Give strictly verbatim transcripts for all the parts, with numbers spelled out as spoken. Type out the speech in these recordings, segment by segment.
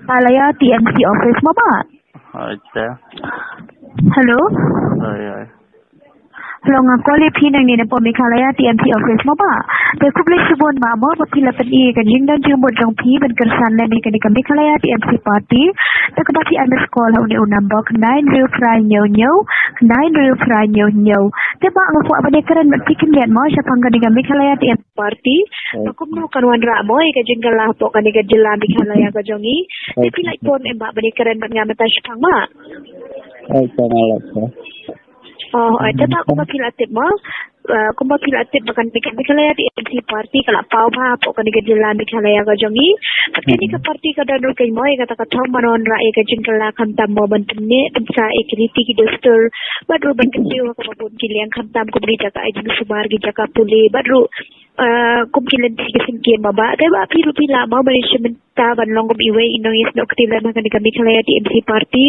Meghalaya T M C office mo bah? Acha. Hello? Oi, oi. Hello, nga call ïa phi nangne napoh Meghalaya T M C office mo bah? Te khublei shibun bah mo ba phi la pyni ka jingdon jingmut jong phi ban kyrshan lem ïa kane ka Meghalaya T M C party. Te kaba phi ai miss call ha une u number khyndai hynriew phra hynñiew hynñiew, khyndai hynriew phra hynñiew hynñiew. Te bah nga kwah ban ïakren bad phi khyndiat mo shaphang kane ka Meghalaya T M C party. Ba kumno kan wanrah mo ïa ka jingkylla hapoh kane ka jylla Meghalaya ka jong ngi. Te phi lait pon em bah ban ïakren bad nga mynta shaphang mo? Ai, tang lait pon. Oh, ai, te bah kumba phi la tip mo? Ah, kumba phi la tip ba kane ka Meghalaya T M C party ka la paw bha hapoh kane ka jylla Meghalaya ka jong ngi. Bad kane ka party ka don ruh keiñ mo ïa kata ka thong ban wanrah ïa ka jingkylla khamtam mo ban pynneh pynsah ïa ki riti ki dustur bad ruh ban kyntiew ha kaba bun ki liang khamtam kum ki jaka ai jingsumar, ki jaka pule bad ruh ah, kum ki lynti ki syngkien mo bah. Te bah phi ruh phi lah mo ban ïashim bynta ban long kum iwei i nongïasnoh kti lem ha kane ka Meghalaya T M C party.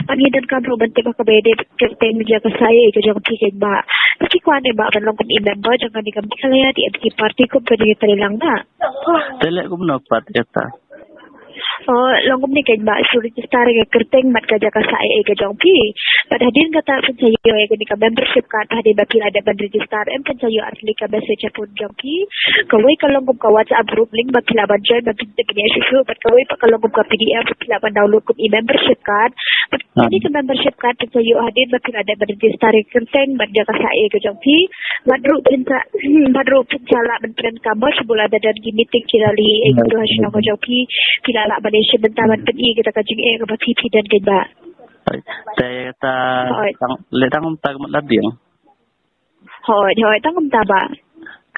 Bad ngi donkam ruh ban tip ha kaba ïadei bad kyrteng jaka sah ïa ka jong phi keiñ bah. Te phi kwah ne bah ban long kum i member jong kane ka Meghalaya T M C party kum ka jingïatreilang bah? Te leh kumno pat kata? Oh, long kumne keiñ bah, shu register ïa ka kyrteng bad ka jaka sah ïa ka jong phi. Bad hadien kata phin sa ïoh ïa kane ka membership card, bad hadien ba phi la dep ban register em phin sa ïoh ar tylli ka message ha phone jong phi. Kawei ka long kum ka WhatsApp group link ba phi lah ban join ban pyntip bniah shuh shuh, bad kawei pat ka long kum ka P D F ba phi lah ban download kum i membership card. Bad kane ka membership card phin sa ïoh hadien ba phi la dep ban register ïa ka kyrteng bad jaka sah ïa ka jong phi. Bad ruh phin sa, bad ruh phin sa lah ban pyndonkam mo shibun lada don ki meeting ki rally ïa kito ha shnong ka jong phi, phi la lah ban ïashim bynta ban pyni ïa kata ka jingeh kaba phi phi don keiñ bah. Te ta Hooid. Tang le tang ta ka mut la ding. Hooid, hooid, tang kumta bah.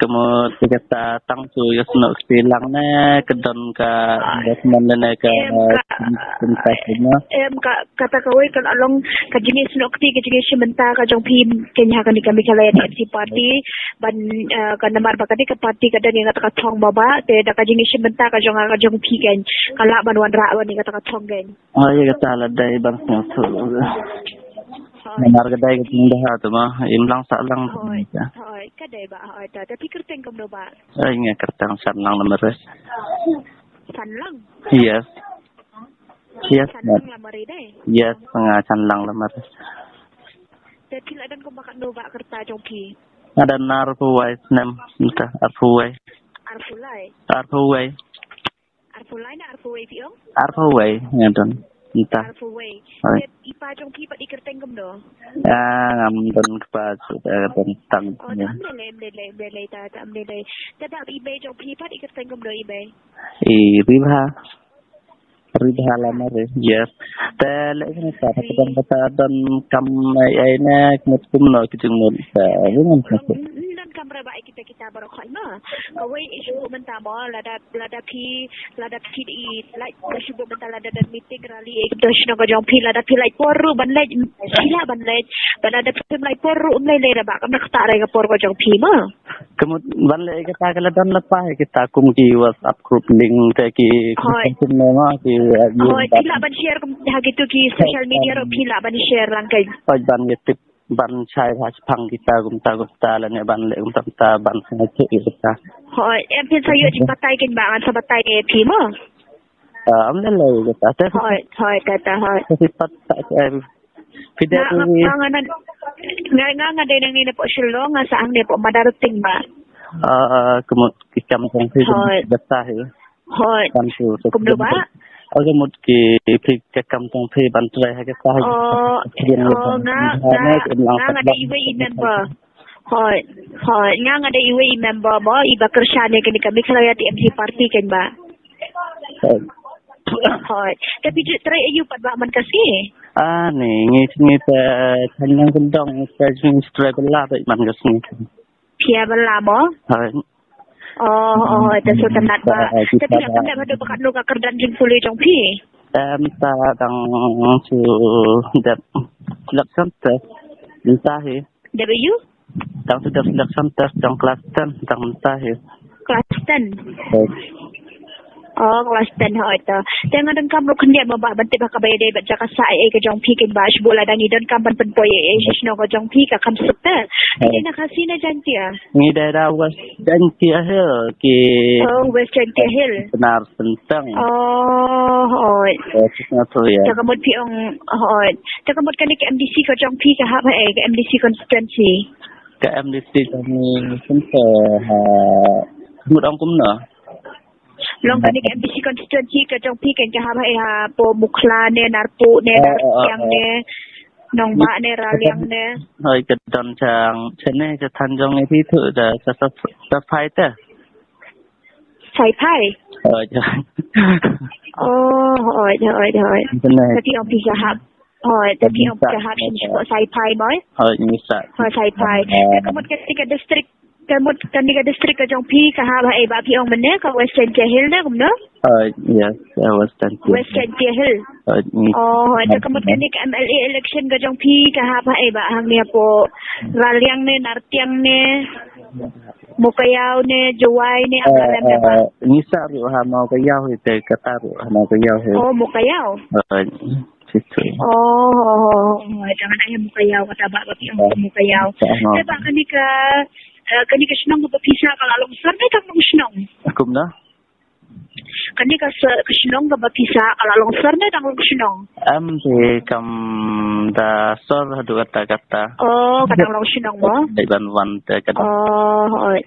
Ka mut te kata tang tu ïasnoh kti lang ne ka don ka investment ne ka Em, ka, pyntas ne. Em, ka, kata kawei ka la long ka jingïasnoh kti ka jingïashim bynta ka jong phi keiñ ha kane ka Meghalaya T M C party ban, eh, ka namar ba kane ka party ka don ïa kata ka thong mo bah, te da ka jingïashim bynta ka jong nga ka jong phi keiñ ka lah ban wanrah ban ïa kata ka thong keiñ. Oh, ïa kata la dei ban sngewthuh. Hooid. Namar ka dei ka jingdawa tu mo, im lang sah lang. Hooid, hooid, ka dei bah, hooid, ta, ta phi kyrteng kumno bah? Ai, nga kyrteng Sanlang Lamare. Sanlang? Yes. Yes, Sanlang Lamare dei? Yes, nga Sanlang Lamare. Te phi la don kumba katno bah ka rta jong phi? Nga don arphew wei snem, mynta arphew wei. Arphew lai? Arphew wei. Arphew lai ne arphew wei phi ong? Arphew wei nga don mynta. Arphew wei. Hooid. Te i pa jong phi pat i kyrteng kumno? Ah, ngam don kpa shuh, eh, don tang. Oh, ta ym lei lei, ym lei lei, ym lei lei, ta, ta ym lei lei. Te bah i mei jong phi pat i kyrteng kumno i mei? I Ribha. Ribha Lamare, yes. Te leh kane ta, ta don, ta don kam ai ai ne, ka mut kumno ki jingmut, ta, ïa ngam sngewthuh. Don kam ra bah ïa kita kita baroh khoit mo. Kawei i shu buh mynta mo, lada, lada phi, lada phi i lait, shu buh mynta lada don meeting rally ïa kito shnong ka jong phi, lada phi lait por ruh ban leit, phi lah ban leit. Bad lada phim lait por ruh ym lei lei ra bah, kam da ktah ra ïa ka por ka jong phi mo. Ka mut ban leh ïa kata ka la don la pah ïa kita kum ki WhatsApp group link te ki Hooid. Kum ne mo ki, eh, Hooid, phi lah ban share kum ha kito ki social media ruh phi lah ban share lang keiñ. Hooid, ban ïa tip ban shai ha shaphang kita kumta kumta lane ban leh kumta kumta ban sngewthuh ïa kita. Hooid, em phin sa ïoh jingbatai keiñ bah ngan sa batai ïa phi mo. Ah, ym lei lei ïa kata te. Hooid, hooid, kata hooid. Te phi pat sa, eh, Phi dei nga, nga, nga, nga, nga, nga, nga dei nangne napoh Shillong, nga sah hangne hapoh Madarting bah. Ah, ah, ka mut ki kam jong phi. Hooid. Basa hi. Hooid. Kam tu, tu, kumno bah? Ah, ka mut ki phi ka kam jong phi ban trei ha ka sah. Oh, oh, nga, nga, nga, nga dei iwei i member. Hooid, hooid, nga, nga dei iwei i member mo, iba kyrshan ïa kane ka Meghalaya T M C party keiñ bah. Hooid. Hooid. Te phi ju trei aïu pat bah man ka sngi? Ah, ne, ngi, ngi te, eh, tang nang kendong, te ngi trei bela bad man ka sngi. Phi ïa bela mo? Hooid. Oh, oh, oh, te sngewtynnat bah. Eh, te phi la pyndep haduh ba katno ka kyrdan jingpule jong phi? Em, ta dang shu dep selection test. Mynta hi. Dep aïu? Dang shu dep selection test jong class ten, dang mynta hi. Class ten? Hooid. Oh, class ten, hooid to. Te nga donkam ruh khyndiat mo bah ban tip ha kaba ïadei bad jaka sah ïa ka jong phi keiñ bah, shu buh lada ngi donkam ban pynpoi ïa sha shnong ka jong phi ka kham suk te. Hooid. Ngi dei na Khasi ne Jaiñtia? Ngi dei na West Jaiñtia Hills ki. Oh, West Jaiñtia Hills. Bynta Synteng. Oh, oh, Hooid. Te ka mut phi ong, hooid. Te ka mut kane ka M D C ka jong phi ka hap ha ei, ka M D C constituency? Ka M D C jong ngi, ha, mut ong kumno? Long kane ka M D C constituency ka jong phi kan ka hap ha ei, hapoh Mukhla ne, Narpuh ne, Nartiang ne, Nongbah ne, Raliang ne? Hooid, ka don chang, chene, ka than jong ngi phi tu da, sa, sa, sa phai te. Saiphai? Hooid. Oh, hooid, hooid, hooid. Te phi ong phi ka hap. Hooid, te phi ong phi ka hap shisha Saiphai mo? Hooid, ngi sa. Hooid, Saiphai. Te ka mut kane ka district, ka mut kane ka district ka jong phi ka hap ha ei ba phi ong mynne ka West Jaintia Hills ne kumno? Hooid, yes, ka West Jaintia Hills. West Jaintia Hills. Hooid, ngi. Oh, hooid, te ka mut kane ka M L A election ka jong phi ka hap ha ei ba hangne hapoh Raliang ne, Nartiang ne, Mowkaiaw ne, Jowai ne, Amlarem ne ba? Ngi sa ruh ha Mowkaiaw hi te, kata ruh ha Mowkaiaw hi. Oh, Mowkaiaw. Hooid. Situ. Oh, oh, oh, oh, jangan ai Mowkaiaw kata ba, ba phi ong Mowkaiaw. Te ba kane ka, eh, kane ka shnong kaba phi sah ka la long sor ne tang long shnong? Kumno? Kane ka sa, ka shnong kaba phi sah ka la long sor ne tang long shnong? Em, te kam da sor haduh katta katta. Oh, ka dang long shnong mo? Dei ban wan te ka dang. Oh, hooid.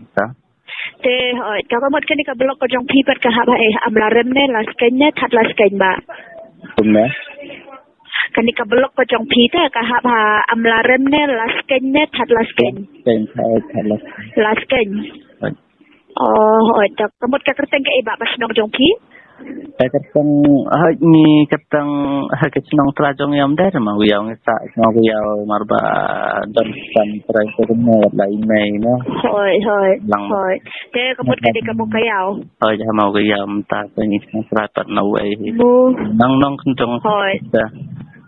Te, hooid, ka mut kane ka block ka jong phi pat ka hap ha ei, ha Amlarem ne, Laskein ne, Thadlaskein ba? Kumne? Kane ka block ka jong phi te ka hap ha Amlarem ne, Laskein ne, Thadlaskein? Laskein, Thadlaskein. Laskein. Hooid. Oh, hooid, te ka mut ka kyrteng ka ei ba, ba shnong jong phi? Te kyrteng, ha, ngi kyrteng, ha, ka shnong Trai jong ngi ym dei Mowkaiaw, ngi sah Mowkaiaw namar ba don kyrteng Trai ko kumno la i mei no. Hooid, hooid. Lang. Hooid. Te ka mut ka dei ka Mowkaiaw. Hooid, ha Mowkaiaw mynta ka ngi shnong Trai pat na wei hi. Mo. Nang nong kyrteng. Hooid.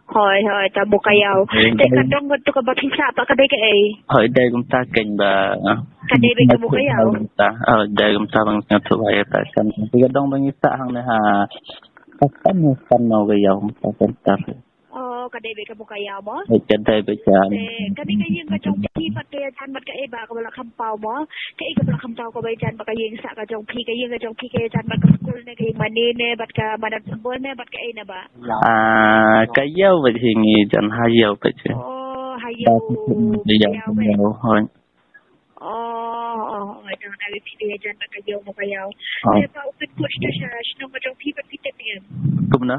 Hooid, hooid, ta Mowkaiaw. Te ka dong katu kaba phi sah pat ka dei ka ei? Hooid, dei kumta kein ba. Ka dei beit ka Mowkaiaw? Hooid, dei kumta ba ngi sngewthuh ba ïa ta kan. Ka dong ba ngi sah hangne ha. Ka kan, ka kan Mowkaiaw, ka kan tar. Oh, ka dei beit ka Mowkaiaw mo? Hooid, ka dei beit ka. Te, kane ka ïing ka jong phi pat ka ïajan bad ka ei ba kaba la kham paw mo? Ka ei kaba la kham paw kaba ïajan bad ka ïing sah ka jong phi, ka ïing ka jong phi ka ïajan bad ka skul ne, ka ïing mane ne, bad ka madan symbol ne, bad ka ei ne ba? Ah, ka ïew beit hi ngi jan ha ïew beit hi. Oh, ha ïew. Ka ïew, ka ïew, hooid. Oh, oh, oh, oh, tang da phi ïa jan ba ka ïew mo ka ïew. Hooid. Te ba u pin kut sha shnong ka jong phi ba phi tip em? Kumno?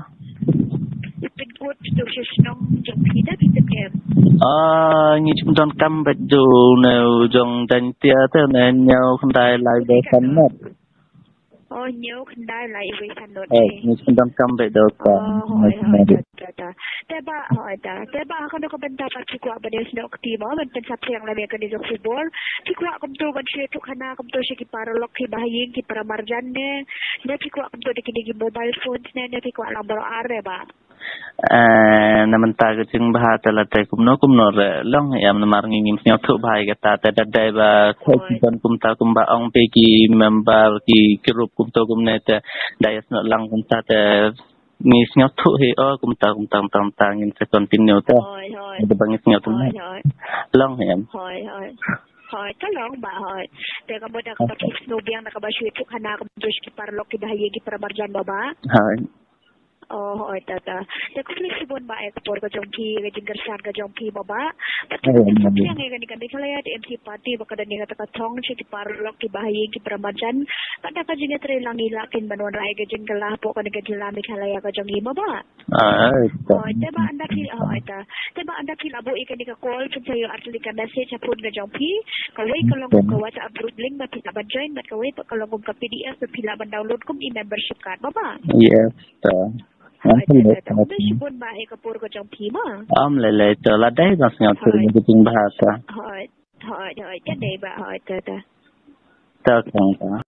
U pin kut sha shnong jong phi da phi tip em? Ah, ngi shu donkam beit da une u jong Jaintia te une hynñiew khyndai lai wei san nod. Oh, hynñiew khyndai lai wei san nod. Eh, ngi shu donkam beit da ka. Oh, hooid, hooid, ta, ta, ta. Te ba, hooid, ta. Te ba, ha kano ka bynta pat phi kwah ban ïasnoh kti mo, ban pynsaphriang lem ïa kane ka khubor? Phi kwah kumto ban shu ïathuh khana kumto sha ki paralok, ki bahaïing, ki paramarjan ne? Ne phi kwah kumto da kine ki mobile phones ne, ne phi kwah lang baroh ar ne ba? Eh, na mynta ka jingbha te lada kumno kumno re long em, namar ngi ngim sngewthuh bha ïa kata te, da dei ba khot ki don kumta kumba ong phi ki member ki group kumto kumne te, da ïasnoh lang kumta te ngi sngewthuh hi, oh, kumta kumta kumta kumta, ngin sa continue te. Hooid, hooid. Te ba ngi sngewthuh. Hooid, hooid. Long hi em? Hooid, hooid. Hooid, ka long ba hooid. Te ka mut da kaba phi sngewbiang da kaba shu ïathuh khana kumto sha ki paralok, ki bahaïing, ki paramarjan mo ba? Hooid. Oh, hooid, ta, ta. Te khublei shibun ba ïa ka por ka jong phi, ka jingkyrshan ka jong phi mo ba. Bad ka jingkyrshan ïa kane ka Meghalaya T M C party ba ka don ïa kata ka thong sha ki paralok, ki bahaïing, ki paramarjan. Bad da ka jingïatreilang ngi lah kin ban wanrah ïa ka jingkylla hapoh kane ka jylla Meghalaya ka jong ngi mo ba. Ah, ta. Hooid, te ba ynda phi, hooid, ta. Te ba ynda phi lah buh ïa kane ka call, phin sa ïoh artylli ka message ha phone ka jong phi. Kawei ka long kum ka WhatsApp group link ba phi lah ban join, bad kawei pat ka long kum ka P D F ba phi lah ban download kum i membership card mo ba. Yes, ta. Hooid, ta, ta, ta. Khublei shibun ba ïa ka por ka jong phi mo. Ym lei lei, to lada dei ban sngewthuh ïa ka jingbha ta. Hooid, hooid, hooid, ka dei ba, hooid, ta, ta. Ta kong ta.